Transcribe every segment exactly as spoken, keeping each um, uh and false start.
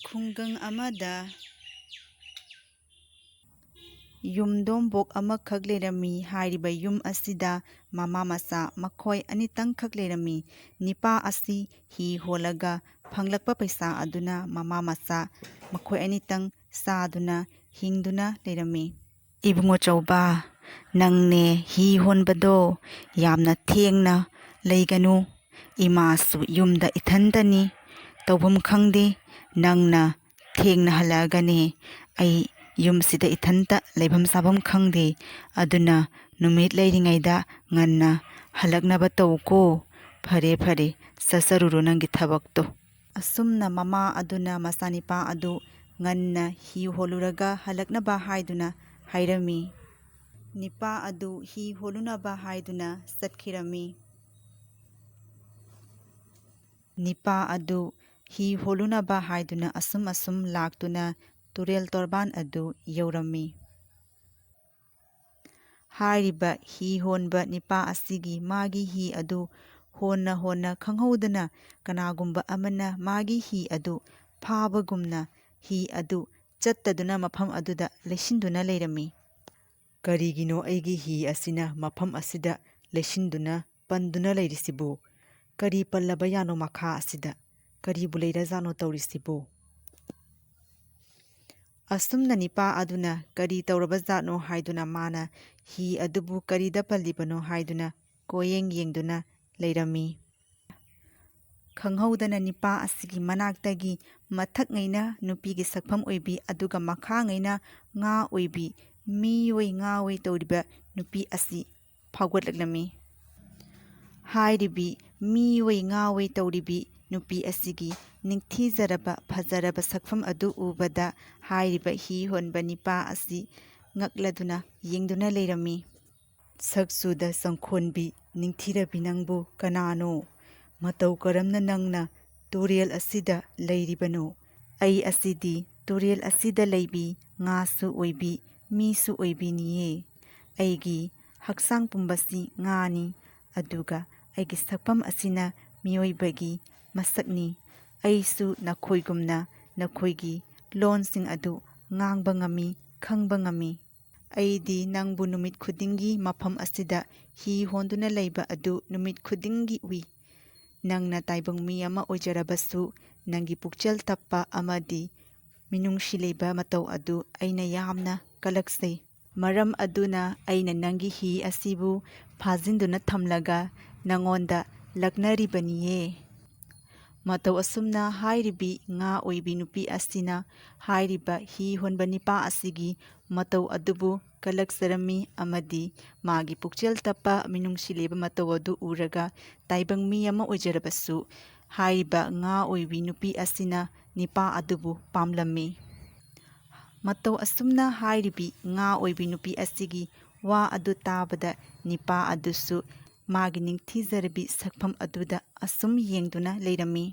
ꯈꯨꯡꯒꯪ ꯑꯃꯗ ꯌꯨꯝꯗꯣꯡꯕꯣꯛ ꯑꯃꯈꯛ ꯂꯩꯔꯝꯃꯤ꯫ ꯍꯥꯏꯔꯤꯕ ꯌꯨꯝ ꯑꯁꯤꯗ ꯃꯃꯥ ꯃꯆꯥ ꯃꯈꯣꯏ ꯑꯅꯤꯇꯪꯈꯛ ꯂꯩꯔꯝꯃꯤ꯫ ꯅꯤꯄꯥ ꯑꯁꯤ ꯍꯤ ꯍꯣꯜꯂꯒ ꯐꯪꯂꯛꯄ ꯄꯩꯁꯥ ꯑꯗꯨꯅ ꯃꯃꯥ ꯃꯆꯥ ꯃꯈꯣꯏ ꯑꯅꯤꯇꯪ ꯆꯥꯗꯨꯅ ꯍꯤꯡꯗꯨꯅ ꯂꯩꯔꯝꯃꯤ꯫ "ꯏꯕꯨꯡꯉꯣ ꯆꯧꯕ, ꯅꯪꯅꯦ ꯍꯤ ꯍꯣꯟꯕꯗꯣ ꯌꯥꯝꯅ ꯊꯦꯡꯅ ꯂꯩꯒꯅꯨ꯫ ꯏꯃꯥꯁꯨ ꯌꯨꯝꯗ ꯏꯊꯟꯇꯅꯤ, ꯇꯧꯐꯝ ꯈꯪꯗꯦ꯫ ꯅꯪꯅ ꯊꯦꯡꯅ ꯍꯜꯂꯛꯑꯒꯅꯦ ꯑꯩ ꯌꯨꯝꯁꯤꯗ ꯏꯊꯟꯇ ꯂꯩꯐꯝ ꯆꯥꯐꯝ ꯈꯪꯗꯦ꯫ ꯑꯗꯨꯅ ꯅꯨꯃꯤꯠ ꯂꯩꯔꯤꯉꯩꯗ ꯉꯟꯅ ꯍꯜꯂꯛꯅꯕ ꯇꯧꯀꯣ꯫ ꯐꯔꯦ, ꯐꯔꯦ, ꯆꯠꯆꯔꯨꯔꯣ ꯅꯪꯒꯤ ꯊꯕꯛꯇꯣ"꯫ ꯑꯁꯨꯝꯅ ꯃꯃꯥ ꯑꯗꯨꯅ ꯃꯆꯥꯅꯤꯄꯥ ꯑꯗꯨ ꯉꯟꯅ ꯍꯤ ꯍꯣꯜꯂꯨꯔꯒ ꯍꯜꯂꯛꯅꯕ ꯍꯥꯏꯗꯨꯅ ꯍꯥꯏꯔꯝꯃꯤ꯫ ꯅꯤꯄꯥ ꯑꯗꯨ ꯍꯤ ꯍꯣꯜꯂꯨꯅꯕ ꯍꯥꯏꯗꯨꯅ ꯆꯠꯈꯤꯔꯝꯃꯤ꯫ ꯅꯤꯄꯥ ꯑꯗꯨ ꯍꯤ ꯍꯣꯜꯂꯨꯅꯕ ꯍꯥꯏꯗꯨꯅ ꯑꯁꯨꯝ ꯑꯁꯨꯝ ꯂꯥꯛꯇꯨꯅ ꯇꯨꯔꯦꯜ ꯇꯣꯔꯕꯥꯟ ꯑꯗꯨ ꯌꯧꯔꯝꯃꯤ꯫ ꯍꯥꯏꯔꯤꯕ ꯍꯤ ꯍꯣꯟꯕ ꯅꯤꯄꯥ ꯑꯁꯤꯒꯤ ꯃꯥꯒꯤ ꯍꯤ ꯑꯗꯨ ꯍꯣꯟꯅ ꯍꯣꯟꯅ ꯈꯪꯍꯧꯗꯅ ꯀꯅꯥꯒꯨꯝꯕ ꯑꯃꯅ ꯃꯥꯒꯤ ꯍꯤ ꯑꯗꯨ ꯐꯥꯕꯒꯨꯝꯅ ꯍꯤ ꯑꯗꯨ ꯆꯠꯇꯗꯨꯅ ꯃꯐꯝ ꯑꯗꯨꯗ ꯂꯩꯁꯤꯟꯗꯨꯅ ꯂꯩꯔꯝꯃꯤ꯫ "ꯀꯔꯤꯒꯤꯅꯣ ꯑꯩꯒꯤ ꯍꯤ ꯑꯁꯤꯅ ꯃꯐꯝ ꯑꯁꯤꯗ ꯂꯩꯁꯤꯟꯗꯨꯅ ꯄꯟꯗꯨꯅ ꯂꯩꯔꯤꯁꯤꯕꯨ? ꯀꯔꯤ ꯄꯜꯂꯕ ꯌꯥꯅꯣ ꯃꯈꯥ ꯑꯁꯤꯗ? ꯀꯔꯤꯕꯨ ꯂꯩꯔꯖꯥꯠꯅꯣ ꯇꯧꯔꯤꯁꯤꯕꯨ?" ꯑꯁꯨꯝꯅ ꯅꯤꯄꯥ ꯑꯗꯨꯅ ꯀꯔꯤ ꯇꯧꯔꯕ ꯖꯥꯠꯅꯣ ꯍꯥꯏꯗꯨꯅ ꯃꯥꯅ ꯍꯤ ꯑꯗꯨꯕꯨ ꯀꯔꯤꯗ ꯄꯜꯂꯤꯕꯅꯣ ꯍꯥꯏꯗꯨꯅ ꯀꯣꯌꯦꯡ ꯌꯦꯡꯗꯨꯅ ꯂꯩꯔꯝꯃꯤ꯫ ꯈꯪꯍꯧꯗꯅ ꯅꯤꯄꯥ ꯑꯁꯤꯒꯤ ꯃꯅꯥꯛꯇꯒꯤ ꯃꯊꯛꯉꯩꯅ ꯅꯨꯄꯤꯒꯤ ꯁꯛꯐꯝ ꯑꯣꯏꯕꯤ, ꯑꯗꯨꯒ ꯃꯈꯥꯉꯩꯅ ꯉꯥ ꯑꯣꯏꯕꯤ, ꯃꯤꯑꯣꯏ ꯉꯥꯑꯣꯏ ꯇꯧꯔꯤꯕ ꯅꯨꯄꯤ ꯑꯁꯤ ꯐꯥꯎꯒꯠꯂꯛꯂꯝꯃꯤ꯫ ꯍꯥꯏꯔꯤꯕꯤ ꯃꯤꯑꯣꯏ ꯉꯥꯑꯣꯏ ꯇꯧꯔꯤꯕꯤ ꯅꯨꯄꯤ ꯑꯁꯤꯒꯤ ꯅꯤꯡꯊꯤꯖꯔꯕ ꯐꯖꯔꯕ ꯁꯛꯐꯝ ꯑꯗꯨ ꯎꯕꯗ ꯍꯥꯏꯔꯤꯕ ꯍꯤ ꯍꯣꯟꯕ ꯅꯤꯄꯥ ꯑꯁꯤ ꯉꯛꯂꯗꯨꯅ ꯌꯦꯡꯗꯨꯅ ꯂꯩꯔꯝꯃꯤ꯫ "ꯁꯛ ꯆꯨꯗ ꯆꯪꯈꯣꯟꯕꯤ, ꯅꯤꯡꯊꯤꯔꯕꯤ ꯅꯪꯕꯨ ꯀꯅꯥꯅꯣ? ꯃꯇꯧ ꯀꯔꯝꯅ ꯅꯪꯅ ꯇꯨꯔꯦꯜ ꯑꯁꯤꯗ ꯂꯩꯔꯤꯕꯅꯣ? ꯑꯩ ꯑꯁꯤꯗꯤ ꯇꯨꯔꯦꯜ ꯑꯁꯤꯗ ꯂꯩꯕꯤ ꯉꯥꯁꯨ ꯑꯣꯏꯕꯤ, ꯃꯤꯁꯨ ꯑꯣꯏꯕꯤꯅꯤꯌꯦ꯫ ꯑꯩꯒꯤ ꯍꯛꯆꯥꯡ ꯄꯨꯝꯕꯁꯤ ꯉꯥꯅꯤ, ꯑꯗꯨꯒ ꯑꯩꯒꯤ ꯁꯛꯐꯝ ꯑꯁꯤꯅ ꯃꯤꯑꯣꯏꯕꯒꯤ ꯃꯁꯛꯅꯤ꯫ ꯑꯩꯁꯨ ꯅꯈꯣꯏꯒꯨꯝꯅ ꯅꯈꯣꯏꯒꯤ ꯂꯣꯟꯁꯤꯡ ꯑꯗꯨ ꯉꯥꯡꯕ ꯉꯝꯃꯤ, ꯈꯪꯕ ꯉꯝꯃꯤ꯫ ꯑꯩꯗꯤ ꯅꯪꯕꯨ ꯅꯨꯃꯤꯠ ꯈꯨꯗꯤꯡꯒꯤ ꯃꯐꯝ ꯑꯁꯤꯗ ꯍꯤ ꯍꯣꯟꯗꯨꯅ ꯂꯩꯕ ꯑꯗꯨ ꯅꯨꯃꯤꯠ ꯈꯨꯗꯤꯡꯒꯤ ꯎꯏ꯫ ꯅꯪꯅ ꯇꯥꯏꯕꯪ ꯃꯤ ꯑꯃ ꯑꯣꯏꯖꯔꯕꯁꯨ, ꯅꯪꯒꯤ ꯄꯨꯛꯆꯦꯜ ꯇꯞꯄ ꯑꯃꯗꯤ ꯃꯤꯅꯨꯡꯁꯤ ꯂꯩꯕ ꯃꯇꯧ ꯑꯗꯨ ꯑꯩꯅ ꯌꯥꯝꯅ ꯀꯂꯛꯆꯩ꯫ ꯃꯔꯝ ꯑꯗꯨꯅ ꯑꯩꯅ ꯅꯪꯒꯤ ꯍꯤ ꯑꯁꯤꯕꯨ ꯐꯥꯖꯤꯟꯗꯨꯅ ꯊꯝꯂꯒ ꯅꯉꯣꯟꯗ ꯂꯛꯅꯔꯤꯕꯅꯤꯌꯦ꯫ ꯃꯇꯧ ꯑꯁꯨꯝꯅ ꯍꯥꯏꯔꯤꯕꯤ ꯉꯥ ꯑꯣꯏꯕꯤ ꯅꯨꯄꯤ ꯑꯁꯤꯅ ꯍꯥꯏꯔꯤꯕ ꯍꯤ ꯍꯣꯟꯕ ꯅꯤꯄꯥ ꯑꯁꯤꯒꯤ ꯃꯇꯧ ꯑꯗꯨꯕꯨ ꯀꯂꯛꯆꯔꯝꯃꯤ ꯑꯃꯗꯤ ꯃꯥꯒꯤ ꯄꯨꯛꯆꯦꯜ ꯇꯞꯄ ꯃꯤꯅꯨꯡꯁꯤ ꯂꯩꯕ ꯃꯇꯧ ꯑꯗꯨ ꯎꯔꯒ ꯇꯥꯏꯕꯪ ꯃꯤ ꯑꯃ ꯑꯣꯏꯖꯔꯕꯁꯨ ꯍꯥꯏꯔꯤꯕ ꯉꯥ ꯑꯣꯏꯕꯤ ꯅꯨꯄꯤ ꯑꯁꯤꯅ ꯅꯤꯄꯥ ꯑꯗꯨꯕꯨ ꯄꯥꯝꯂꯝꯃꯤ꯫ ꯃꯇꯧ ꯑꯁꯨꯝꯅ ꯍꯥꯏꯔꯤꯕꯤ ꯉꯥ ꯑꯣꯏꯕꯤ ꯅꯨꯄꯤ ꯑꯁꯤꯒꯤ ꯋꯥ ꯑꯗꯨ ꯇꯥꯕꯗ ꯅꯤꯄꯥ ꯑꯗꯨꯁꯨ ꯃꯥꯒꯤ ꯅꯤꯡꯊꯤꯖꯔꯕꯤ ꯁꯛꯐꯝ ꯑꯗꯨꯗ ꯑꯁꯨꯝ ꯌꯦꯡꯗꯨꯅ ꯂꯩꯔꯝꯃꯤ꯫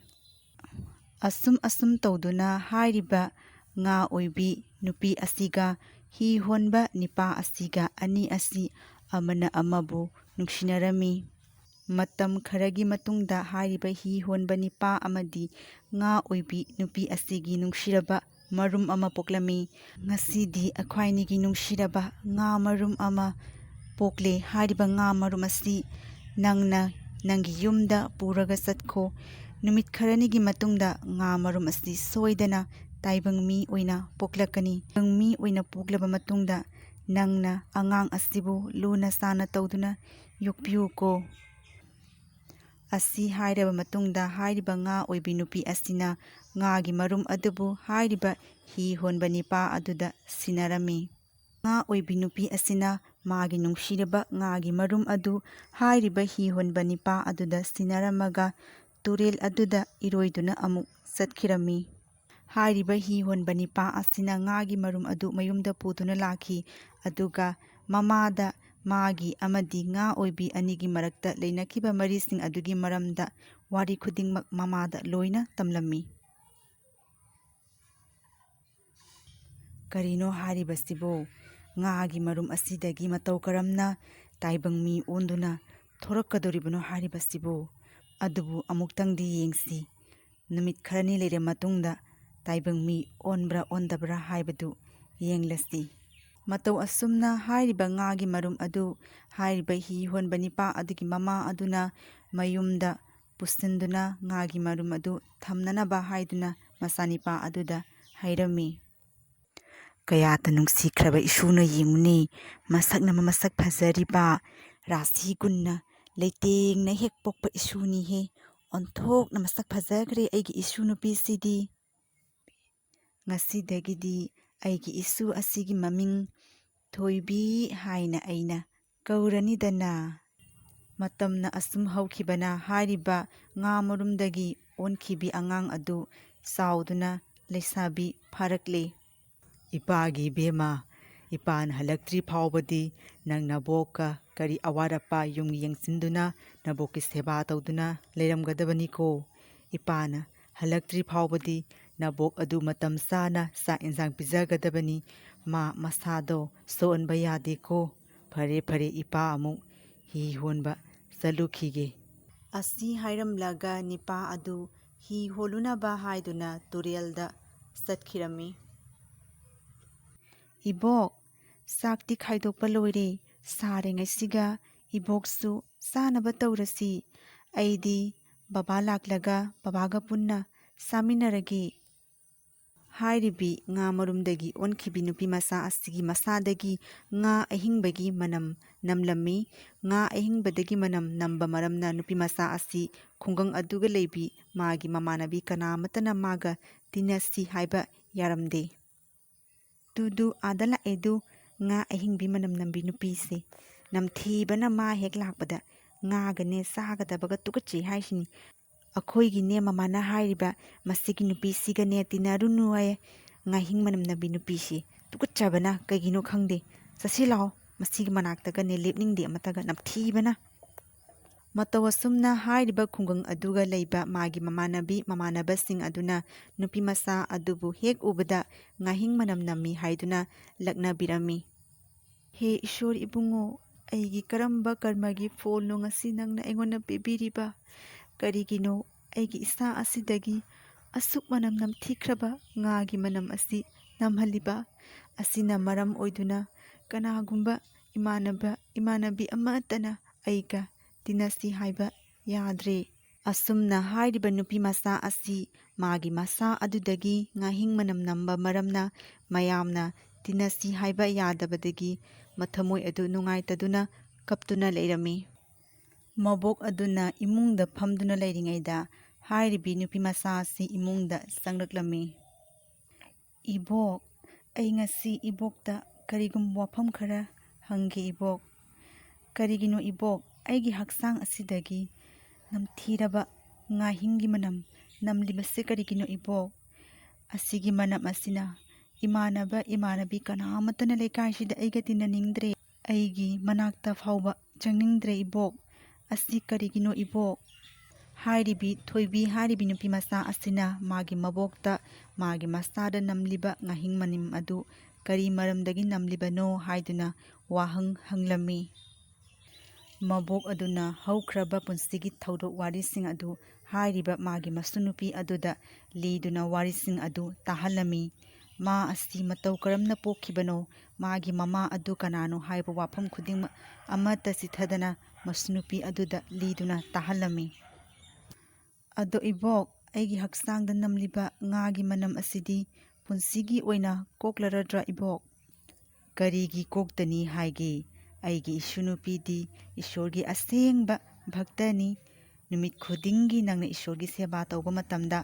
ꯑꯁꯨꯝ ꯑꯁꯨꯝ ꯇꯧꯗꯨꯅ ꯍꯥꯏꯔꯤꯕ ꯉꯥ ꯑꯣꯏꯕꯤ ꯅꯨꯄꯤ ꯑꯁꯤꯒ ꯍꯤ ꯍꯣꯟꯕ ꯅꯤꯄꯥ ꯑꯁꯤꯒ ꯑꯅꯤ ꯑꯁꯤ ꯑꯃꯅ ꯑꯃꯕꯨ ꯅꯨꯡꯁꯤꯅꯔꯝꯃꯤ꯫ ꯃꯇꯝ ꯈꯔꯒꯤ ꯃꯇꯨꯡꯗ ꯍꯥꯏꯔꯤꯕ ꯍꯤ ꯍꯣꯟꯕ ꯅꯤꯄꯥ ꯑꯃꯗꯤ ꯉꯥ ꯑꯣꯏꯕꯤ ꯅꯨꯄꯤ ꯑꯁꯤꯒꯤ ꯅꯨꯡꯁꯤꯔꯕ ꯃꯔꯨꯝ ꯑꯃ ꯄꯣꯛꯂꯝꯃꯤ꯫ ꯉꯁꯤꯗꯤ ꯑꯩꯈꯣꯏꯅꯤꯒꯤ ꯅꯨꯡꯁꯤꯔꯕ ꯉꯥ ꯃꯔꯨꯝ ꯑꯃ ꯄꯣꯛꯂꯦ꯫ ꯍꯥꯏꯔꯤꯕ ꯉꯥ ꯃꯔꯨꯝ ꯑꯁꯤ ꯅꯪꯅ ꯅꯪꯒꯤ ꯌꯨꯝꯗ ꯄꯨꯔꯒ ꯆꯠꯈꯣ꯫ ꯅꯨꯃꯤꯠ ꯈꯔꯅꯤꯒꯤ ꯃꯇꯨꯡꯗ ꯉꯥ ꯃꯔꯨꯝ ꯑꯁꯤ ꯁꯣꯏꯗꯅ ꯇꯥꯏꯕꯪ ꯃꯤ ꯑꯣꯏꯅ ꯄꯣꯛꯂꯛꯀꯅꯤ꯫ ꯇꯥꯏꯕꯪ ꯃꯤ ꯑꯣꯏꯅ ꯄꯣꯛꯂꯕ ꯃꯇꯨꯡꯗ ꯅꯪꯅ ꯑꯉꯥꯡ ꯑꯁꯤꯕꯨ ꯂꯨꯅ ꯆꯥꯟꯅ ꯇꯧꯗꯨꯅ ꯌꯣꯛꯄꯤꯌꯨꯀꯣ꯫ ꯑꯁꯤ ꯍꯥꯏꯔꯕ ꯃꯇꯨꯡꯗ ꯍꯥꯏꯔꯤꯕ ꯉꯥ ꯑꯣꯏꯕꯤ ꯅꯨꯄꯤ ꯑꯁꯤꯅ ꯉꯥꯒꯤ ꯃꯔꯨꯝ ꯑꯗꯨꯕꯨ ꯍꯥꯏꯔꯤꯕ ꯍꯤ ꯍꯣꯟꯕ ꯅꯤꯄꯥ ꯑꯗꯨꯗ ꯁꯤꯟꯅꯔꯝꯃꯤ꯫ ꯉꯥ ꯑꯣꯏꯕꯤ ꯅꯨꯄꯤ ꯑꯁꯤꯅ ꯃꯥꯒꯤ ꯅꯨꯡꯁꯤꯔꯕ ꯉꯥꯒꯤ ꯃꯔꯨꯝ ꯑꯗꯨ ꯍꯥꯏꯔꯤꯕ ꯍꯤ ꯍꯣꯟꯕ ꯅꯤꯄꯥ ꯑꯗꯨꯗ ꯁꯤꯟꯅꯔꯝꯃꯒ ꯇꯨꯔꯦꯜ ꯑꯗꯨꯗ ꯏꯔꯣꯏꯗꯨꯅ ꯑꯃꯨꯛ ꯆꯠꯈꯤꯔꯝꯃꯤ꯫ ꯍꯥꯏꯔꯤꯕ ꯍꯤ ꯍꯣꯟꯕ ꯅꯤꯄꯥ ꯑꯁꯤꯅ ꯉꯥꯒꯤ ꯃꯔꯨꯝ ꯑꯗꯨ ꯃꯌꯨꯝꯗ ꯄꯨꯗꯨꯅ ꯂꯥꯛꯈꯤ, ꯑꯗꯨꯒ ꯃꯃꯥꯗ ꯃꯥꯒꯤ ꯑꯃꯗꯤ ꯉꯥ ꯑꯣꯏꯕꯤ ꯑꯅꯤꯒꯤ ꯃꯔꯛꯇ ꯂꯩꯅꯈꯤꯕ ꯃꯔꯤꯁꯤꯡ ꯑꯗꯨꯒꯤ ꯃꯔꯝꯗ ꯋꯥꯔꯤ ꯈꯨꯗꯤꯡꯃꯛ ꯃꯃꯥꯗ ꯂꯣꯏꯅ ꯇꯝꯂꯝꯃꯤ꯫ ꯀꯔꯤꯅꯣ ꯍꯥꯏꯔꯤꯕꯁꯤꯕꯨ? ꯉꯥꯒꯤ ꯃꯔꯨꯝ ꯑꯁꯤꯗꯒꯤ ꯃꯇꯧ ꯀꯔꯝꯅ ꯇꯥꯏꯕꯪ ꯃꯤ ꯑꯣꯟꯗꯨꯅ ꯊꯣꯔꯛꯀꯗꯧꯔꯤꯕꯅꯣ ꯍꯥꯏꯔꯤꯕꯁꯤꯕꯨ? ꯑꯗꯨꯕꯨ ꯑꯃꯨꯛꯇꯪꯗꯤ ꯌꯦꯡꯁꯤ꯫ ꯅꯨꯃꯤꯠ ꯈꯔꯅꯤ ꯂꯩꯔ ꯃꯇꯨꯡꯗ ꯇꯥꯏꯕꯪ ꯃꯤ ꯑꯣꯟꯕ꯭ꯔꯥ ꯑꯣꯟꯗꯕ꯭ꯔꯥ ꯍꯥꯏꯕꯗꯨ ꯌꯦꯡꯂꯁꯤ꯫ ꯃꯇꯧ ꯑꯁꯨꯝꯅ ꯍꯥꯏꯔꯤꯕ ꯉꯥꯒꯤ ꯃꯔꯨꯝ ꯑꯗꯨ ꯍꯥꯏꯔꯤꯕ ꯍꯤ ꯍꯣꯟꯕ ꯅꯤꯄꯥ ꯑꯗꯨꯒꯤ ꯃꯃꯥ ꯑꯗꯨꯅ ꯃꯌꯨꯝꯗ ꯄꯨꯁꯤꯟꯗꯨꯅ ꯉꯥꯒꯤ ꯃꯔꯨꯝ ꯑꯗꯨ ꯊꯝꯅꯅꯕ ꯍꯥꯏꯗꯨꯅ ꯃꯆꯥꯅꯤꯄꯥ ꯑꯗꯨꯗ ꯍꯥꯏꯔꯝꯃꯤ꯫ "ꯀꯌꯥꯗ ꯅꯨꯡꯁꯤꯈ꯭ꯔꯕ ꯏꯁꯨꯅꯣ ꯌꯦꯡꯉꯨꯅꯦ, ꯃꯁꯛꯅ ꯃꯁꯛ ꯐꯖꯔꯤꯕ, ꯔꯥꯁꯤ ꯒꯨꯟꯅ ꯂꯩꯇꯦꯡꯅ ꯍꯦꯛ ꯄꯣꯛꯄ ꯏꯁꯨꯅꯤꯍꯦ꯫ ꯑꯣꯟꯊꯣꯛꯅ ꯃꯁꯛ ꯐꯖꯈ꯭ꯔꯦ ꯑꯩꯒꯤ ꯏꯁꯨ ꯅꯨꯄꯤꯁꯤꯗꯤ꯫ ꯉꯁꯤꯗꯒꯤꯗꯤ ꯑꯩꯒꯤ ꯏꯁꯨ ꯑꯁꯤꯒꯤ ꯃꯃꯤꯡ ꯊꯣꯏꯕꯤ ꯍꯥꯏꯅ ꯑꯩꯅ ꯀꯧꯔꯅꯤꯗꯅ꯫" ꯃꯇꯝꯅ ꯑꯁꯨꯝ ꯍꯧꯈꯤꯕꯅ ꯍꯥꯏꯔꯤꯕ ꯉꯥ ꯃꯔꯨꯝꯗꯒꯤ ꯑꯣꯟꯈꯤꯕꯤ ꯑꯉꯥꯡ ꯑꯗꯨ ꯆꯥꯎꯗꯨꯅ ꯂꯩꯁꯥꯕꯤ ꯐꯥꯔꯛꯂꯦ꯫ "ꯏꯄꯥꯒꯤ ꯏꯕꯦꯝꯃ, ꯏꯄꯥꯅ ꯍꯜꯂꯛꯇ꯭ꯔꯤ ꯐꯥꯎꯕꯗꯤ ꯅꯪ ꯅꯕꯣꯛꯀ ꯀꯔꯤ ꯑꯋꯥꯠ ꯑꯄꯥ ꯌꯨꯝꯒꯤ ꯌꯦꯡꯁꯤꯟꯗꯨꯅ ꯅꯕꯣꯛꯀꯤ ꯁꯦꯕꯥ ꯇꯧꯗꯨꯅ ꯂꯩꯔꯝꯒꯗꯕꯅꯤꯀꯣ꯫ ꯏꯄꯥꯅ ꯍꯜꯂꯛꯇ꯭ꯔꯤ ꯐꯥꯎꯕꯗꯤ ꯅꯕꯣꯛ ꯑꯗꯨ ꯃꯇꯝ ꯆꯥꯅ ꯆꯥꯛ ꯏꯟꯁꯥꯡ ꯄꯤꯖꯒꯗꯕꯅꯤ꯫ ꯃꯥ ꯃꯁꯥꯗꯣ ꯁꯣꯛꯍꯟꯕ ꯌꯥꯗꯦꯀꯣ꯫ ꯐꯔꯦ, ꯐꯔꯦ, ꯏꯄꯥ ꯑꯃꯨꯛ ꯍꯤ ꯍꯣꯟꯕ ꯆꯠꯂꯨꯈꯤꯒꯦ꯫" ꯑꯁꯤ ꯍꯥꯏꯔꯝꯂꯒ ꯅꯤꯄꯥ ꯑꯗꯨ ꯍꯤ ꯍꯣꯜꯂꯨꯅꯕ ꯍꯥꯏꯗꯨꯅ ꯇꯨꯔꯦꯜꯗ ꯆꯠꯈꯤꯔꯝꯃꯤ꯫ "ꯏꯕꯣꯛ, ꯆꯥꯛꯇꯤ ꯈꯥꯏꯗꯣꯛꯄ ꯂꯣꯏꯔꯦ꯫ ꯁꯥꯔꯤꯉꯩꯁꯤꯒ ꯏꯕꯣꯛꯁꯨ ꯆꯥꯅꯕ ꯇꯧꯔꯁꯤ꯫ ꯑꯩꯗꯤ ꯕꯕꯥ ꯂꯥꯛꯂꯒ ꯕꯕꯥꯒ ꯄꯨꯟꯅ ꯆꯥꯃꯤꯟꯅꯔꯒꯦ꯫" ꯍꯥꯏꯔꯤꯕꯤ ꯉꯥ ꯃꯔꯨꯝꯗꯒꯤ ꯑꯣꯟꯈꯤꯕꯤ ꯅꯨꯄꯤ ꯃꯆꯥ ꯑꯁꯤꯒꯤ ꯃꯁꯥꯗꯒꯤ ꯉꯥ ꯑꯍꯤꯡꯕꯒꯤ ꯃꯅꯝ ꯅꯝꯂꯝꯃꯤ꯫ ꯉꯥ ꯑꯍꯤꯡꯕꯗꯒꯤ ꯃꯅꯝ ꯅꯝꯕ ꯃꯔꯝꯅ ꯅꯨꯄꯤ ꯃꯆꯥ ꯑꯁꯤ ꯈꯨꯡꯒꯪ ꯑꯗꯨꯒ ꯂꯩꯕꯤ ꯃꯥꯒꯤ ꯃꯃꯥꯟꯅꯕꯤ ꯀꯅꯥ ꯑꯃꯠꯇꯅ ꯃꯥꯒ ꯇꯤꯟꯅꯁꯤ ꯍꯥꯏꯕ ꯌꯥꯔꯝꯗꯦ꯫ "ꯇꯨꯗꯨ ꯑꯥꯗ ꯂꯥꯛꯑꯦꯗꯨ, ꯉꯥ ꯑꯍꯤꯡꯕꯤ ꯃꯅꯝ ꯅꯝꯕꯤ ꯅꯨꯄꯤꯁꯦ꯫ ꯅꯝꯊꯤꯕꯅ ꯃꯥ ꯍꯦꯛ ꯂꯥꯛꯄꯗ ꯉꯥꯒꯅꯦ ꯆꯥꯒꯗꯕꯒ ꯇꯨꯀꯠꯆꯩ ꯍꯥꯏꯁꯤꯅꯤ꯫ ꯑꯩꯈꯣꯏꯒꯤꯅꯦ ꯃꯃꯥꯅ ꯍꯥꯏꯔꯤꯕ ꯃꯁꯤꯒꯤ ꯅꯨꯄꯤꯁꯤꯒꯅꯦ ꯇꯤꯟꯅꯔꯨꯅꯨ ꯍꯥꯏꯌꯦ꯫ ꯉꯥꯍꯤꯡ ꯃꯅꯝ ꯅꯝꯕꯤ ꯅꯨꯄꯤꯁꯤ ꯇꯨꯀꯠꯆꯕꯅ ꯀꯩꯒꯤꯅꯣ ꯈꯪꯗꯦ꯫ ꯆꯠꯁꯤ ꯂꯥꯛꯑꯣ, ꯃꯁꯤꯒꯤ ꯃꯅꯥꯛꯇꯒꯅꯦ ꯂꯦꯞꯅꯤꯡꯗꯦ ꯑꯃꯠꯇꯒ, ꯅꯝꯊꯤꯕꯅ꯫" ꯃꯇꯧ ꯑꯁꯨꯝꯅ ꯍꯥꯏꯔꯤꯕ ꯈꯨꯡꯒꯪ ꯑꯗꯨꯒ ꯂꯩꯕ ꯃꯥꯒꯤ ꯃꯃꯥꯟꯅꯕꯤ ꯃꯃꯥꯟꯅꯕꯁꯤꯡ ꯑꯗꯨꯅ ꯅꯨꯄꯤ ꯃꯆꯥ ꯑꯗꯨꯕꯨ ꯍꯦꯛ ꯎꯕꯗ ꯉꯥꯍꯤꯡ ꯃꯅꯝ ꯅꯝꯃꯤ ꯍꯥꯏꯗꯨꯅ ꯂꯛꯅꯕꯤꯔꯝꯃꯤ꯫ "ꯍꯦ ꯏꯁꯣꯔ ꯏꯕꯨꯡꯉꯣ, ꯑꯩꯒꯤ ꯀꯔꯝꯕ ꯀꯔꯃꯒꯤ ꯐꯣꯜꯅꯣ ꯉꯁꯤ ꯅꯪꯅ ꯑꯩꯉꯣꯟꯗ ꯄꯤꯕꯤꯔꯤꯕ? ꯀꯔꯤꯒꯤꯅꯣ ꯑꯩꯒꯤ ꯏꯆꯥ ꯑꯁꯤꯗꯒꯤ ꯑꯁꯨꯛ ꯃꯅꯝ ꯅꯝꯊꯤꯈ꯭ꯔꯕ ꯉꯥꯒꯤ ꯃꯅꯝ ꯑꯁꯤ ꯅꯝꯍꯜꯂꯤꯕ ꯑꯁꯤꯅ ꯃꯔꯝ ꯑꯣꯏꯗꯨꯅ ꯀꯅꯥꯒꯨꯝꯕ ꯏꯃꯥꯟꯅꯕ, ꯏꯃꯥꯟꯅꯕꯤ ꯑꯃꯠꯇꯅ ꯑꯩꯒ ꯇꯤꯟꯅꯁꯤ ꯍꯥꯏꯕ ꯌꯥꯗ꯭ꯔꯦ꯫ ꯑꯁꯨꯝꯅ ꯍꯥꯏꯔꯤꯕ ꯅꯨꯄꯤ ꯃꯆꯥ ꯑꯁꯤ ꯃꯥꯒꯤ ꯃꯁꯥ ꯑꯗꯨꯗꯒꯤ ꯉꯥꯍꯤꯡ ꯃꯅꯝ ꯅꯝꯕ ꯃꯔꯝꯅ ꯃꯌꯥꯝꯅ ꯇꯤꯟꯅꯁꯤ ꯍꯥꯏꯕ ꯌꯥꯗꯕꯗꯒꯤ ꯃꯊꯃꯣꯏ ꯑꯗꯨ ꯅꯨꯡꯉꯥꯏꯇꯗꯨꯅ ꯀꯞꯇꯨꯅ ꯂꯩꯔꯝꯃꯤ꯫ ꯃꯕꯣꯛ ꯑꯗꯨꯅ ꯏꯃꯨꯡꯗ ꯐꯝꯗꯨꯅ ꯂꯩꯔꯤꯉꯩꯗ ꯍꯥꯏꯔꯤꯕꯤ ꯅꯨꯄꯤ ꯃꯆꯥ ꯑꯁꯤ ꯏꯃꯨꯡꯗ ꯆꯪꯂꯛꯂꯝꯃꯤ꯫ "ꯏꯕꯣꯛ, ꯑꯩ ꯉꯁꯤ ꯏꯕꯣꯛꯇ ꯀꯔꯤꯒꯨꯝꯕ ꯋꯥꯐꯝ ꯈꯔ ꯍꯪꯒꯦ ꯏꯕꯣꯛ꯫ ꯀꯔꯤꯒꯤꯅꯣ ꯏꯕꯣꯛ, ꯑꯩꯒꯤ ꯍꯛꯆꯥꯡ ꯑꯁꯤꯗꯒꯤ ꯅꯝꯊꯤꯔꯕ ꯉꯥꯍꯤꯡꯒꯤ ꯃꯅꯝ ꯅꯝꯂꯤꯕꯁꯦ ꯀꯔꯤꯒꯤꯅꯣ ꯏꯕꯣꯛ? ꯑꯁꯤꯒꯤ ꯃꯅꯝ ꯑꯁꯤꯅ ꯏꯃꯥꯟꯅꯕ ꯏꯃꯥꯟꯅꯕꯤ ꯀꯅꯥ ꯑꯃꯠꯇꯅ ꯂꯩꯀꯥꯏꯁꯤꯗ ꯑꯩꯒ ꯇꯤꯟꯅꯅꯤꯡꯗ꯭ꯔꯦ꯫ ꯑꯩꯒꯤ ꯃꯅꯥꯛꯇ ꯐꯥꯎꯕ ꯆꯪꯅꯤꯡꯗ꯭ꯔꯦ ꯏꯕꯣꯛ꯫ ꯑꯁꯤ ꯀꯔꯤꯒꯤꯅꯣ ꯏꯕꯣꯛ?" ꯍꯥꯏꯔꯤꯕꯤ ꯊꯣꯏꯕꯤ ꯍꯥꯏꯔꯤꯕꯤ ꯅꯨꯄꯤ ꯃꯆꯥ ꯑꯁꯤꯅ ꯃꯥꯒꯤ ꯃꯕꯣꯛꯇ ꯃꯥꯒꯤ ꯃꯆꯥꯗ ꯅꯝꯂꯤꯕ ꯉꯥꯍꯤꯡ ꯃꯅꯝ ꯑꯗꯨ ꯀꯔꯤ ꯃꯔꯝꯗꯒꯤ ꯅꯝꯂꯤꯕꯅꯣ ꯍꯥꯏꯗꯨꯅ ꯋꯥꯍꯪ ꯍꯪꯂꯝꯃꯤ꯫ ꯃꯕꯣꯛ ꯑꯗꯨꯅ ꯍꯧꯈ꯭ꯔꯕ ꯄꯨꯟꯁꯤꯒꯤ ꯊꯧꯗꯣꯛ ꯋꯥꯔꯤꯁꯤꯡ ꯑꯗꯨ ꯍꯥꯏꯔꯤꯕ ꯃꯥꯒꯤ ꯃꯁꯨꯅꯨꯄꯤ ꯑꯗꯨꯗ ꯂꯤꯗꯨꯅ ꯋꯥꯔꯤꯁꯤꯡ ꯑꯗꯨ ꯇꯥꯍꯜꯂꯝꯃꯤ꯫ ꯃꯥ ꯑꯁꯤ ꯃꯇꯧ ꯀꯔꯝꯅ ꯄꯣꯛꯈꯤꯕꯅꯣ, ꯃꯥꯒꯤ ꯃꯃꯥ ꯑꯗꯨ ꯀꯅꯥꯅꯣ ꯍꯥꯏꯕ ꯋꯥꯐꯝ ꯈꯨꯗꯤꯡꯃꯛ ꯑꯃꯠꯇ ꯆꯤꯊꯗꯅ ꯃꯁꯨꯅꯨꯄꯤ ꯑꯗꯨꯗ ꯂꯤꯗꯨꯅ ꯇꯥꯍꯜꯂꯝꯃꯤ꯫ "ꯑꯗꯣ ꯏꯕꯣꯛ, ꯑꯩꯒꯤ ꯍꯛꯆꯥꯡꯗ ꯅꯝꯂꯤꯕ ꯉꯥꯒꯤ ꯃꯅꯝ ꯑꯁꯤꯗꯤ ꯄꯨꯟꯁꯤꯒꯤ ꯑꯣꯏꯅ ꯀꯣꯛꯂꯔꯗ꯭ꯔꯥ ꯏꯕꯣꯛ?" "ꯀꯔꯤꯒꯤ ꯀꯣꯛꯇꯅꯤ ꯍꯥꯏꯒꯦ? ꯑꯩꯒꯤ ꯏꯁꯨ ꯅꯨꯄꯤꯗꯤ ꯏꯁꯣꯔꯒꯤ ꯑꯁꯦꯡꯕ ꯚꯛꯇꯅꯤ꯫ ꯅꯨꯃꯤꯠ ꯈꯨꯗꯤꯡꯒꯤ ꯅꯪꯅ ꯏꯁꯣꯔꯒꯤ ꯁꯦꯕꯥ ꯇꯧꯕ ꯃꯇꯝꯗ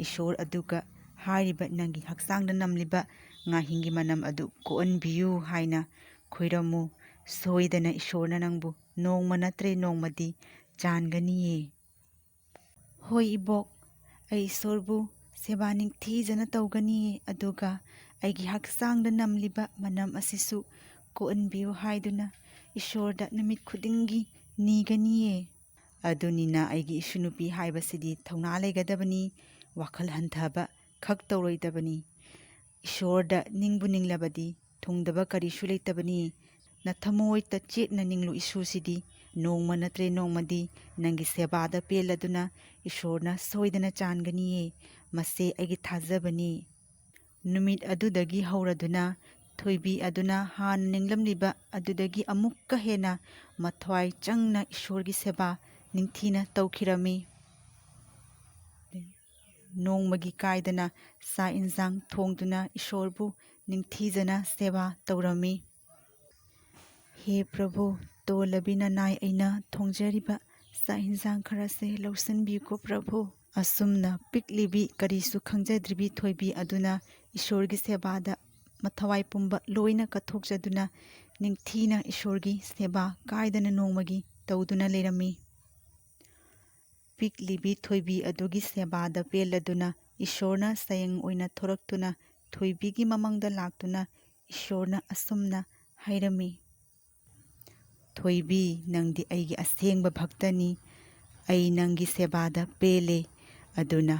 ꯏꯁꯣꯔ ꯑꯗꯨꯒ ꯍꯥꯏꯔꯤꯕ ꯅꯪꯒꯤ ꯍꯛꯆꯥꯡꯗ ꯅꯝꯂꯤꯕ ꯉꯥꯍꯤꯡꯒꯤ ꯃꯅꯝ ꯑꯗꯨ ꯀꯣꯛꯍꯟꯕꯤꯌꯨ ꯍꯥꯏꯅ ꯈꯨꯔꯨꯝꯃꯨ꯫ ꯁꯣꯏꯗꯅ ꯏꯁꯣꯔꯅ ꯅꯪꯕꯨ ꯅꯣꯡꯃ ꯅꯠꯇ꯭ꯔꯦ ꯅꯣꯡꯃꯗꯤ ꯆꯥꯟꯒꯅꯤꯌꯦ꯫" "ꯍꯣꯏ ꯏꯕꯣꯛ, ꯑꯩ ꯏꯁꯣꯔꯕꯨ ꯁꯦꯕꯥ ꯅꯤꯡꯊꯤꯖꯅ ꯇꯧꯒꯅꯤꯌꯦ, ꯑꯗꯨꯒ ꯑꯩꯒꯤ ꯍꯛꯆꯥꯡꯗ ꯅꯝꯂꯤꯕ ꯃꯅꯝ ꯑꯁꯤꯁꯨ ꯀꯣꯛꯍꯟꯕꯤꯌꯨ ꯍꯥꯏꯗꯨꯅ ꯏꯁꯣꯔꯗ ꯅꯨꯃꯤꯠ ꯈꯨꯗꯤꯡꯒꯤ ꯅꯤꯒꯅꯤꯌꯦ꯫" ꯑꯗꯨꯅꯤꯅ ꯑꯩꯒꯤ ꯏꯁꯨ ꯅꯨꯄꯤ ꯍꯥꯏꯕꯁꯤꯗꯤ ꯊꯧꯅꯥ ꯂꯩꯒꯗꯕꯅꯤ, ꯋꯥꯈꯜ ꯍꯟꯊꯕ ꯈꯛ ꯇꯧꯔꯣꯏꯗꯕꯅꯤ꯫ ꯏꯁꯣꯔꯗ ꯅꯤꯡꯕꯨ ꯅꯤꯡꯂꯕꯗꯤ ꯊꯨꯡꯗꯕ ꯀꯔꯤꯁꯨ ꯂꯩꯇꯕꯅꯤ꯫ ꯅꯊꯃꯣꯏ ꯇꯆꯦꯠꯅ ꯅꯤꯡꯂꯨ, ꯏꯁꯨꯁꯤꯗꯤ ꯅꯣꯡꯃ ꯅꯠꯇ꯭ꯔꯦ ꯅꯣꯡꯃꯗꯤ ꯅꯪꯒꯤ ꯁꯦꯕꯥꯗ ꯄꯦꯜꯂꯗꯨꯅ ꯏꯁꯣꯔꯅ ꯁꯣꯏꯗꯅ ꯆꯥꯟꯒꯅꯤꯌꯦ꯫ ꯃꯁꯦ ꯑꯩꯒꯤ ꯊꯥꯖꯕꯅꯤ꯫ ꯅꯨꯃꯤꯠ ꯑꯗꯨꯗꯒꯤ ꯍꯧꯔꯗꯨꯅ ꯊꯣꯏꯕꯤ ꯑꯗꯨꯅ ꯍꯥꯟꯅ ꯅꯤꯡꯂꯝꯂꯤꯕ ꯑꯗꯨꯗꯒꯤ ꯑꯃꯨꯛꯀ ꯍꯦꯟꯅ ꯃꯊ꯭ꯋꯥꯏ ꯆꯪꯅ ꯏꯁꯣꯔꯒꯤ ꯁꯦꯕꯥ ꯅꯤꯡꯊꯤꯅ ꯇꯧꯈꯤꯔꯝꯃꯤ꯫ ꯅꯣꯡꯃꯒꯤ ꯀꯥꯏꯗꯅ ꯆꯥꯛ ꯏꯟꯁꯥꯡ ꯊꯣꯡꯗꯨꯅ ꯏꯁꯣꯔꯕꯨ ꯅꯤꯡꯊꯤꯖꯅ ꯁꯦꯕꯥ ꯇꯧꯔꯝꯃꯤ꯫ ꯍꯦ ꯄ꯭ꯔꯚꯨ, ꯇꯣꯜꯂꯕꯤ ꯅꯅꯥꯏ ꯑꯩꯅ ꯊꯣꯡꯖꯔꯤꯕ ꯆꯥꯛ ꯏꯟꯁꯥꯡ ꯈꯔꯁꯦ ꯂꯧꯁꯤꯟꯕꯤꯌꯨꯀꯣ ꯄ꯭ꯔꯚꯨ꯫ ꯑꯁꯨꯝꯅ ꯄꯤꯛꯂꯤꯕꯤ ꯀꯔꯤꯁꯨ ꯈꯪꯖꯗ꯭ꯔꯤꯕꯤ ꯊꯣꯏꯕꯤ ꯑꯗꯨꯅ ꯏꯁꯣꯔꯒꯤ ꯁꯦꯕꯥꯗ ꯃꯊꯋꯥꯏ ꯄꯨꯝꯕ ꯂꯣꯏꯅ ꯀꯠꯊꯣꯛꯆꯗꯨꯅ ꯅꯤꯡꯊꯤꯅ ꯏꯁꯣꯔꯒꯤ ꯁꯦꯕꯥ ꯀꯥꯏꯗꯅ ꯅꯣꯡꯃꯒꯤ ꯇꯧꯗꯨꯅ ꯂꯩꯔꯝꯃꯤ꯫ ꯄꯤꯛꯂꯤꯕꯤ ꯊꯣꯏꯕꯤ ꯑꯗꯨꯒꯤ ꯁꯦꯕꯥꯗ ꯄꯦꯜꯂꯗꯨꯅ ꯏꯁꯣꯔꯅ ꯁꯌꯦꯡ ꯑꯣꯏꯅ ꯊꯣꯔꯛꯇꯨꯅ ꯊꯣꯏꯕꯤꯒꯤ ꯃꯃꯥꯡꯗ ꯂꯥꯛꯇꯨꯅ ꯏꯁꯣꯔꯅ ꯑꯁꯨꯝꯅ ꯍꯥꯏꯔꯝꯃꯤ, "ꯊꯣꯏꯕꯤ, ꯅꯪꯗꯤ ꯑꯩꯒꯤ ꯑꯁꯦꯡꯕ ꯚꯛꯇꯅꯤ꯫ ꯑꯩ ꯅꯪꯒꯤ ꯁꯦꯕꯥꯗ ꯄꯦꯜꯂꯦ꯫ ꯑꯗꯨꯅ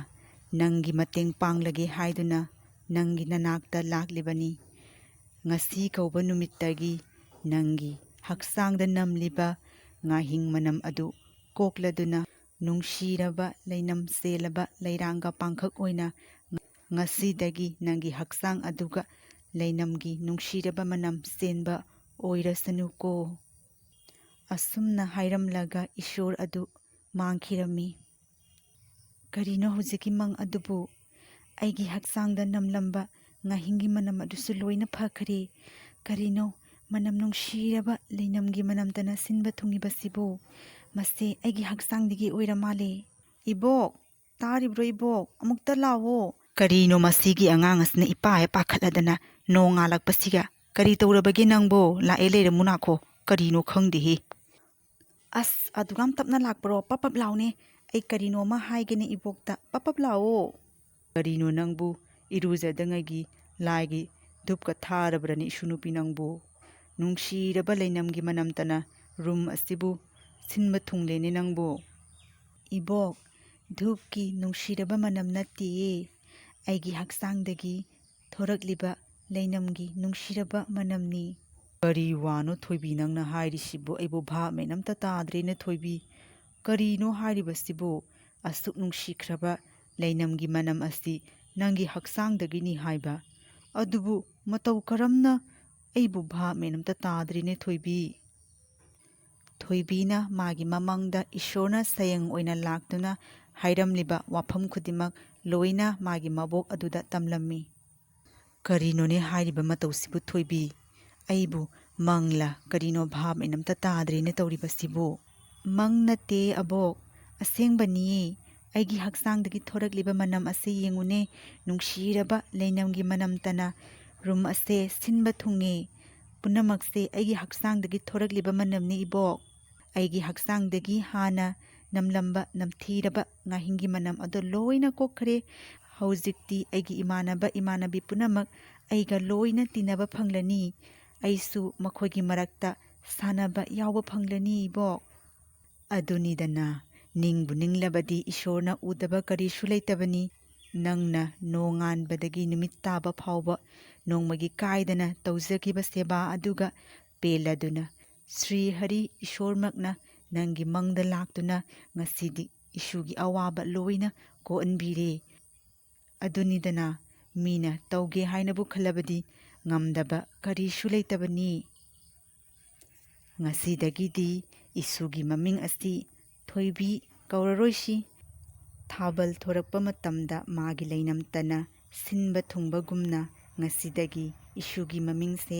ꯅꯪꯒꯤ ꯃꯇꯦꯡ ꯄꯥꯡꯂꯒꯦ ꯍꯥꯏꯗꯨꯅ ꯅꯪꯒꯤ ꯅꯅꯥꯛꯇ ꯂꯥꯛꯂꯤꯕꯅꯤ꯫ ꯉꯁꯤ ꯀꯧꯕ ꯅꯨꯃꯤꯠꯇꯒꯤ ꯅꯪꯒꯤ ꯍꯛꯆꯥꯡꯗ ꯅꯝꯂꯤꯕ ꯉꯥꯍꯤꯡ ꯃꯅꯝ ꯑꯗꯨ ꯀꯣꯛꯂꯗꯨꯅ ꯅꯨꯡꯁꯤꯔꯕ ꯂꯩꯅꯝ ꯆꯦꯜꯂꯕ ꯂꯩꯔꯥꯡꯒ ꯄꯥꯡꯈꯛ ꯑꯣꯏꯅ ꯉꯁꯤꯗꯒꯤ ꯅꯪꯒꯤ ꯍꯛꯆꯥꯡ ꯑꯗꯨꯒ ꯂꯩꯅꯝꯒꯤ ꯅꯨꯡꯁꯤꯔꯕ ꯃꯅꯝ ꯆꯦꯟꯕ ꯑꯣꯏꯔꯁꯅꯨꯀꯣ"꯫ ꯑꯁꯨꯝꯅ ꯍꯥꯏꯔꯝꯂꯒ ꯏꯁꯣꯔ ꯑꯗꯨ ꯃꯥꯡꯈꯤꯔꯝꯃꯤ꯫ ꯀꯔꯤꯅꯣ ꯍꯧꯖꯤꯛꯀꯤ ꯃꯪ ꯑꯗꯨꯕꯨ? ꯑꯩꯒꯤ ꯍꯛꯆꯥꯡꯗ ꯅꯝꯂꯝꯕ ꯉꯥꯍꯤꯡꯒꯤ ꯃꯅꯝ ꯑꯗꯨꯁꯨ ꯂꯣꯏꯅ ꯐꯈ꯭ꯔꯦ꯫ ꯀꯔꯤꯅꯣ ꯃꯅꯝ ꯅꯨꯡꯁꯤꯔꯕ ꯂꯩꯅꯝꯒꯤ ꯃꯅꯝꯇꯅ ꯁꯤꯟꯕ ꯊꯨꯡꯉꯤꯕꯁꯤꯕꯨ? ꯃꯁꯦ ꯑꯩꯒꯤ ꯍꯛꯆꯥꯡꯗꯒꯤ ꯑꯣꯏꯔ ꯃꯥꯜꯂꯦ꯫ "ꯏꯕꯣꯛ, ꯇꯥꯔꯤꯕ꯭ꯔꯣ ꯏꯕꯣꯛ? ꯑꯃꯨꯛꯇ ꯂꯥꯛꯑꯣ"꯫ ꯀꯔꯤꯅꯣ ꯃꯁꯤꯒꯤ ꯑꯉꯥꯡ ꯑꯁꯤꯅ ꯏꯄꯥ ꯍꯦꯛ ꯄꯥꯈꯠꯂꯗꯅ ꯅꯣꯡ ꯉꯥꯜꯂꯛꯄꯁꯤꯒ? "ꯀꯔꯤ ꯇꯧꯔꯕꯒꯦ ꯅꯪꯕꯣ? ꯂꯥꯛꯑꯦ, ꯂꯩꯔꯝꯃꯨ ꯅꯥꯈꯣ꯫ ꯀꯔꯤꯅꯣ ꯈꯪꯗꯦꯍꯦ"꯫ "ꯑꯁ, ꯑꯗꯨꯛ ꯌꯥꯝ ꯇꯞꯅ ꯂꯥꯛꯄ꯭ꯔꯣ? ꯄꯞ ꯄꯞ ꯂꯥꯎꯅꯦ꯫ ꯑꯩ ꯀꯔꯤꯅꯣ ꯑꯃ ꯍꯥꯏꯒꯦꯅꯦ ꯏꯕꯣꯛꯇ꯫ ꯄꯞ ꯄꯞ ꯂꯥꯛꯑꯣ"꯫ "ꯀꯔꯤꯅꯣ ꯅꯪꯕꯨ? ꯏꯔꯨꯖꯗꯉꯩꯒꯤ ꯂꯥꯏꯒꯤ ꯙꯨꯞꯀ ꯊꯥꯔꯕ꯭ꯔꯅꯦ ꯏꯁꯨ ꯅꯨꯄꯤ ꯅꯪꯕꯨ? ꯅꯨꯡꯁꯤꯔꯕ ꯂꯩꯅꯝꯒꯤ ꯃꯅꯝꯇꯅ ꯔꯨꯝ ꯑꯁꯤꯕꯨ ꯁꯤꯟꯕ ꯊꯨꯡꯂꯦꯅꯦ ꯅꯪꯕꯨ"꯫ "ꯏꯕꯣꯛ, ꯙꯨꯞꯀꯤ ꯅꯨꯡꯁꯤꯔꯕ ꯃꯅꯝ ꯅꯠꯇꯦꯌꯦ꯫ ꯑꯩꯒꯤ ꯍꯛꯆꯥꯡꯗꯒꯤ ꯊꯣꯔꯛꯂꯤꯕ ꯂꯩꯅꯝꯒꯤ ꯅꯨꯡꯁꯤꯔꯕ ꯃꯅꯝꯅꯤ"꯫ "ꯀꯔꯤ ꯋꯥꯅꯣ ꯊꯣꯏꯕꯤ ꯅꯪꯅ ꯍꯥꯏꯔꯤꯁꯤꯕꯨ? ꯑꯩꯕꯨ ꯚꯥꯞ ꯃꯦꯟ ꯑꯝꯇ ꯇꯥꯗ꯭ꯔꯦꯅꯦ ꯊꯣꯏꯕꯤ꯫ ꯀꯔꯤꯅꯣ ꯍꯥꯏꯔꯤꯕꯁꯤꯕꯨ? ꯑꯁꯨꯛ ꯅꯨꯡꯁꯤꯈ꯭ꯔꯕ ꯂꯩꯅꯝꯒꯤ ꯃꯅꯝ ꯑꯁꯤ ꯅꯪꯒꯤ ꯍꯛꯆꯥꯡꯗꯒꯤꯅꯤ ꯍꯥꯏꯕ꯫ ꯑꯗꯨꯕꯨ ꯃꯇꯧ ꯀꯔꯝꯅ? ꯑꯩꯕꯨ ꯚꯥꯞ ꯃꯦꯟ ꯑꯝꯇ ꯇꯥꯗ꯭ꯔꯤꯅꯦ, ꯊꯣꯏꯕꯤ꯫ ꯊꯣꯏꯕꯤꯅ ꯃꯥꯒꯤ ꯃꯃꯪꯗ ꯏꯁꯣꯔꯅ ꯁꯌꯪ ꯑꯣꯏꯅ ꯂꯥꯛꯇꯨꯅ ꯍꯥꯏꯔꯝꯂꯤꯕ ꯋꯥꯐꯝ ꯈꯨꯗꯤꯡꯃꯛ ꯂꯣꯏꯅ ꯃꯥꯒꯤ ꯃꯕꯣꯛ ꯑꯗꯨꯗ ꯇꯝꯂꯝꯃꯤ꯫ ꯀꯔꯤꯅꯣꯅꯦ ꯍꯥꯏꯔꯤꯕ ꯃꯇꯧꯁꯤꯕꯨ, ꯊꯣꯏꯕꯤ? ꯑꯩꯕꯨ ꯃꯪꯂꯥ ꯀꯔꯤꯅꯣ ꯚꯥꯞ ꯃꯦꯟ ꯑꯝꯇ ꯇꯥꯗ꯭ꯔꯦꯅꯦ ꯇꯧꯔꯤꯕꯁꯤꯕꯨ꯫ ꯃꯪ ꯅꯠꯇꯦ ꯑꯕꯣꯛ, ꯑꯁꯦꯡꯕꯅꯤꯌꯦ꯫ ꯑꯩꯒꯤ ꯍꯛꯆꯥꯡꯗꯒꯤ ꯊꯣꯔꯛꯂꯤꯕ ꯃꯅꯝ ꯑꯁꯤ ꯌꯦꯡꯉꯨꯅꯦ, ꯅꯨꯡꯁꯤꯔꯕ ꯂꯩꯅꯝꯒꯤ ꯃꯅꯝꯇꯅ꯫ ꯔꯨꯝ ꯑꯁꯦ ꯁꯤꯟꯕ ꯊꯨꯡꯉꯦ꯫ ꯄꯨꯝꯅꯃꯛꯁꯦ ꯑꯩꯒꯤ ꯍꯛꯆꯥꯡꯗꯒꯤ ꯊꯣꯔꯛꯂꯤꯕ ꯃꯅꯝꯅꯤ ꯏꯕꯣꯛ꯫ ꯑꯩꯒꯤ ꯍꯛꯆꯥꯡꯗꯒꯤ ꯍꯥꯟꯅ ꯅꯝꯂꯝꯕ ꯅꯝꯊꯤꯔꯕ ꯉꯥꯍꯤꯡꯒꯤ ꯃꯅꯝ ꯑꯗꯣ ꯂꯣꯏꯅ ꯀꯣꯛꯈ꯭ꯔꯦ꯫ ꯍꯧꯖꯤꯛꯇꯤ ꯑꯩꯒꯤ ꯏꯃꯥꯟꯅꯕ ꯏꯃꯥꯟꯅꯕꯤ ꯄꯨꯝꯅꯃꯛ ꯑꯩꯒ ꯂꯣꯏꯅ ꯇꯤꯟꯅꯕ ꯐꯪꯂꯅꯤ꯫ ꯑꯩꯁꯨ ꯃꯈꯣꯏꯒꯤ ꯃꯔꯛꯇ ꯁꯥꯟꯅꯕ ꯌꯥꯎꯕ ꯐꯪꯂꯅꯤ ꯏꯕꯣꯛ꯫ ꯑꯗꯨꯅꯤꯗꯅ, ꯅꯤꯡꯕꯨ ꯅꯤꯡꯂꯕꯗꯤ ꯏꯁꯣꯔꯅ ꯎꯗꯕ ꯀꯔꯤꯁꯨ ꯂꯩꯇꯕꯅꯤ꯫ ꯅꯪꯅ ꯅꯣꯡꯉꯥꯟꯕꯗꯒꯤ ꯅꯨꯃꯤꯠ ꯇꯥꯕ ꯐꯥꯎꯕ ꯅꯣꯡꯃꯒꯤ ꯀꯥꯏꯗꯅ ꯇꯧꯖꯈꯤꯕ ꯁꯦꯕꯥ ꯑꯗꯨꯒ ꯄꯦꯜꯂꯗꯨꯅ, ꯁ꯭ꯔꯤ ꯍꯔꯤ ꯏꯁꯣꯔꯃꯛꯅ ꯅꯪꯒꯤ ꯃꯪꯗ ꯂꯥꯛꯇꯨꯅ ꯉꯁꯤꯗꯤ ꯏꯁꯨꯒꯤ ꯑꯋꯥꯕ ꯂꯣꯏꯅ ꯀꯣꯛꯍꯟꯕꯤꯔꯦ꯫ ꯑꯗꯨꯅꯤꯗꯅ, ꯃꯤꯅ ꯇꯧꯒꯦ ꯍꯥꯏꯅꯕꯨ ꯈꯜꯂꯕꯗꯤ ꯉꯝꯗꯕ ꯀꯔꯤꯁꯨ ꯂꯩꯇꯕꯅꯤ꯫ ꯉꯁꯤꯗꯒꯤꯗꯤ ꯏꯁꯨꯒꯤ ꯃꯃꯤꯡ ꯑꯁꯤ ꯊꯣꯏꯕꯤ ꯀꯧꯔꯔꯣꯏꯁꯤ꯫ ꯊꯥꯕꯜ ꯊꯣꯔꯛꯄ ꯃꯇꯝꯗ ꯃꯥꯒꯤ ꯂꯩꯅꯝꯇꯅ ꯁꯤꯟꯕ ꯊꯨꯡꯕꯒꯨꯝꯅ ꯉꯁꯤꯗꯒꯤ ꯏꯁꯨꯒꯤ ꯃꯃꯤꯡꯁꯦ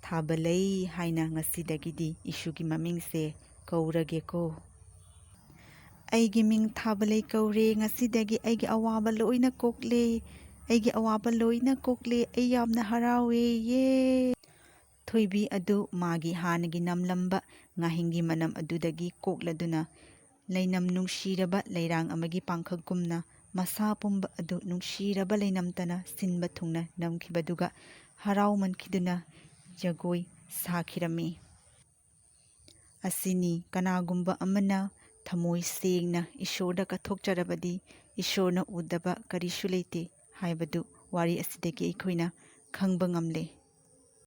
ꯊꯥꯕꯂꯩ ꯍꯥꯏꯅ ꯉꯁꯤꯗꯒꯤꯗꯤ ꯏꯁꯨꯒꯤ ꯃꯃꯤꯡꯁꯦ ꯀꯧꯔꯒꯦꯀꯣ꯫ ꯑꯩꯒꯤ ꯃꯤꯡ ꯊꯥꯕꯂꯩ ꯀꯧꯔꯦ꯫ ꯉꯁꯤꯗꯒꯤ ꯑꯩꯒꯤ ꯑꯋꯥꯕ ꯂꯣꯏꯅ ꯀꯣꯛꯂꯦ꯫ ꯑꯩꯒꯤ ꯑꯋꯥꯕ ꯂꯣꯏꯅ ꯀꯣꯛꯂꯦ꯫ ꯑꯩ ꯌꯥꯝꯅ ꯍꯔꯥꯎꯋꯦ꯫ ꯌꯦ! ꯊꯣꯏꯕꯤ ꯑꯗꯨ ꯃꯥꯒꯤ ꯍꯥꯟꯅꯒꯤ ꯅꯝꯂꯝꯕ ꯉꯥꯍꯤꯡꯒꯤ ꯃꯅꯝ ꯑꯗꯨꯗꯒꯤ ꯀꯣꯛꯂꯗꯨꯅ, ꯂꯩꯅꯝ ꯅꯨꯡꯁꯤꯔꯕ ꯂꯩꯔꯥꯡ ꯑꯃꯒꯤ ꯄꯥꯡꯈꯛꯀꯨꯝꯅ ꯃꯁꯥ ꯄꯨꯝꯕ ꯑꯗꯨ ꯅꯨꯡꯁꯤꯔꯕ ꯂꯩꯅꯝꯇꯅ ꯁꯤꯟꯕ ꯊꯨꯡꯅ ꯅꯝꯈꯤꯕꯗꯨꯒ ꯍꯔꯥꯎꯃꯟꯈꯤꯗꯨꯅ ꯖꯒꯣꯏ ꯁꯥꯈꯤꯔꯝꯃꯤ꯫ ꯑꯁꯤꯅꯤ, ꯀꯅꯥꯒꯨꯝꯕ ꯑꯃꯅ ꯊꯃꯣꯏ ꯁꯦꯡꯅ ꯏꯁꯣꯔꯗ ꯀꯠꯊꯣꯛꯆꯔꯕꯗꯤ ꯏꯁꯣꯔꯅ ꯎꯗꯕ ꯀꯔꯤꯁꯨ ꯂꯩꯇꯦ ꯍꯥꯏꯕꯗꯨ ꯋꯥꯔꯤ ꯑꯁꯤꯗꯒꯤ ꯑꯩꯈꯣꯏꯅ ꯈꯪꯕ ꯉꯝꯂꯦ꯫